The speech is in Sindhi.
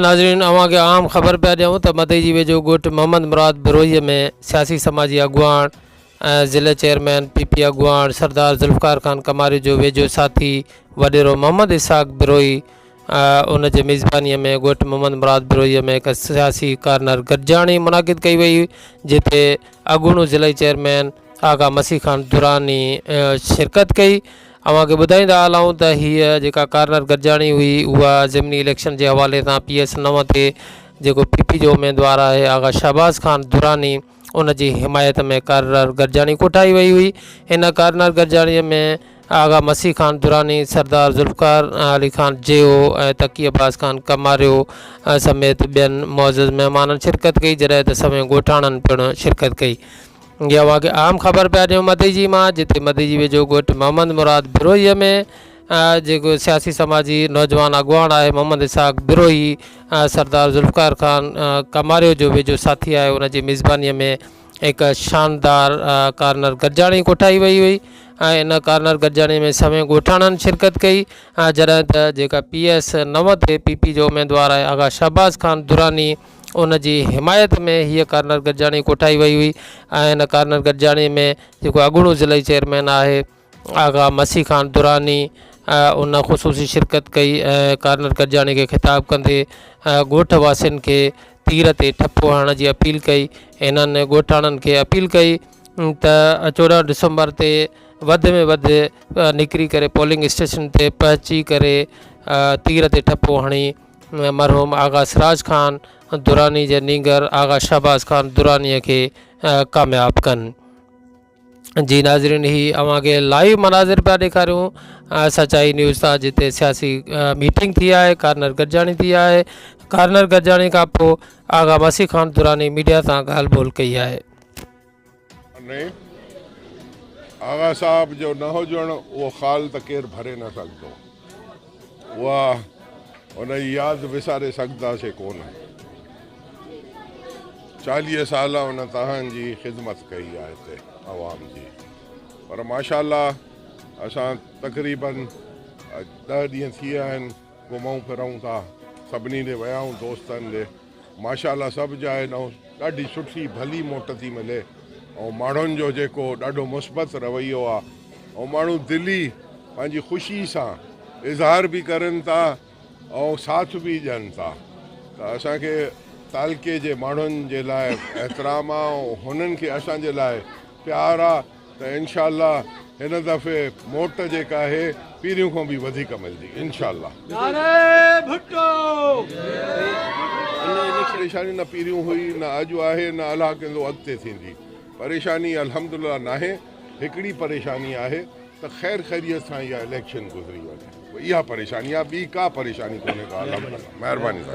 ناظرين اوهان کي عام خبر پيا ڏيون ته مدئي جي ويجهو ڳوٺ محمد مراد بروهي ۾ سياسي سماجي اڳواڻ ۽ ضلعي چيئرمين پي پي اڳواڻ سردار ذوالفقار خان ڪماريو جو ويجهو ساٿي وڏيرو محمد اسحاق بروهي ان جي ميزباني ۾ ڳوٺ محمد مراد بروهي ۾ هڪ سياسي ڪارنر گڏجاڻي منعقد ڪئي وئي جتي اڳوڻو ضلعي چيئرمين آغا مسيح خان دراني شرڪت ڪئي. اوهان کي ٻڌائيندا هلون ته هيء جيڪا ڪارنر گڏجاڻي هئي اها ضمني اليڪشن جي حوالي سان پي ايس 9 تي جيڪو پي پي جو اميدوار آهي آغا شهباز خان دراني ان جي حمايت ۾ ڪارنر گڏجاڻي ڪوٺائي وئي هئي. ان ڪارنر گڏجاڻي ۾ آغا مسيح خان دراني، سردار ذوالفقار علي خان جيهو ۽ تقي عباس خان ڪماريو سميت ٻين معزز مهمانن شرڪت ڪئي جڏهن ته سوين ڳوٺاڻن پڻ شرڪت ڪئي. جي اوهان کي اهم خبر پيا ڏيون مدئجي مان جتي مدئجي ويجهو ڳوٺ محمد مراد بروهي ۾ جيڪو سياسي سماجي نوجوان اڳواڻ آهي محمد اسحاق بروهي سردار ذوالفقار خان ڪماريو جو ويجهو ساٿي آهي ان جي ميزباني ۾ هڪ شاندار ڪارنر گڏجاڻي ڪوٺائي وئي هئي ۽ ان ڪارنر گڏجاڻي ۾ سوين ڳوٺاڻن شرڪت ڪئي جڏهن ته جيڪا پي ايس 9 تي پي پي جو اميدوار آهي آغا شهباز خان دراني ان جي حمايت ۾ هيء ڪارنر گڏجاڻي ڪوٺائي وئي هئي ۽ ان ڪارنر گڏجاڻي ۾ جيڪو اڳوڻو ضلعي چيئرمين آهي آغا مسيح خان دراني ان خصوصي شرڪت ڪئي ۽ ڪارنر گڏجاڻي کي خطاب ڪندي ڳوٺ واسين کي تير تي ٺپو هڻڻ جي اپيل ڪئي. هنن ڳوٺاڻن کي اپيل ڪئي ته 14 ڊسمبر تي وڌ ۾ وڌ نڪري ڪري پولنگ اسٽيشن تي پهچي ڪري تير تي ٺپو هڻي مرحوم آغا سراج خان دراني جي نينگر آغا شهباز خان دراني کي ڪامياب ڪن. جي ناظرين هي اوهان کي لائيو مناظر پيا ڏيکاريون سچائي نيوز تان جتي سياسي ميٽنگ ٿي آهي ڪارنر گڏجاڻي ٿي آهي ڪارنر گڏجاڻي کان پوء آغا مسيح خان دراني ميڊيا سان ڳالهه ٻولهه ڪئي آهي. آغا صاحب جو نه هجڻ اهو خال ته ڪير ڀري نه سگهندو. اها ان جي ياد وساري سگهنداسين ڪونه. 40 سال ان توهان جي خدمت ڪئي آهي هتي عوام جي پر ماشاء الله اسان تقريبن 10 ڏينهن ٿي ويا آهن گهمون ڦرون ٿا سڀني ڏي ويا آهيون دوستن ڏي ماشاء الله سڀ جاء ڏانهن ڏاڍي سٺي ڀلي موٽ ٿي ملي ۽ ماڻهن جو جيڪو ڏاڍو مثبت رويو آهي ۽ ماڻهو دلي پنهنجي خوشي سان اظهار به ڪرن ٿا ۽ ساٿ به ڏين ٿا ته اسان کي تعلقي جي ماڻهن جي لاء احترام آ ۽ هنن کي اسان جي لاء پيار آ ته انشاء الله هن دفعي موٽ جيڪا آهي پهريون کان به وڌيڪ ملندي انشاء الله. پريشاني نه پهريون هئي نه اڄ آهي نه الله ڪندو اڳتي ٿيندي پريشاني الحمدلله ناهي هڪڙي پريشاني آهي ته خير خيريت سان اها اليڪشن گذري وڃي اها پريشاني آهي ٻي ڪا پريشاني ڪونهي ڪا الحمدلله مهرباني سائين.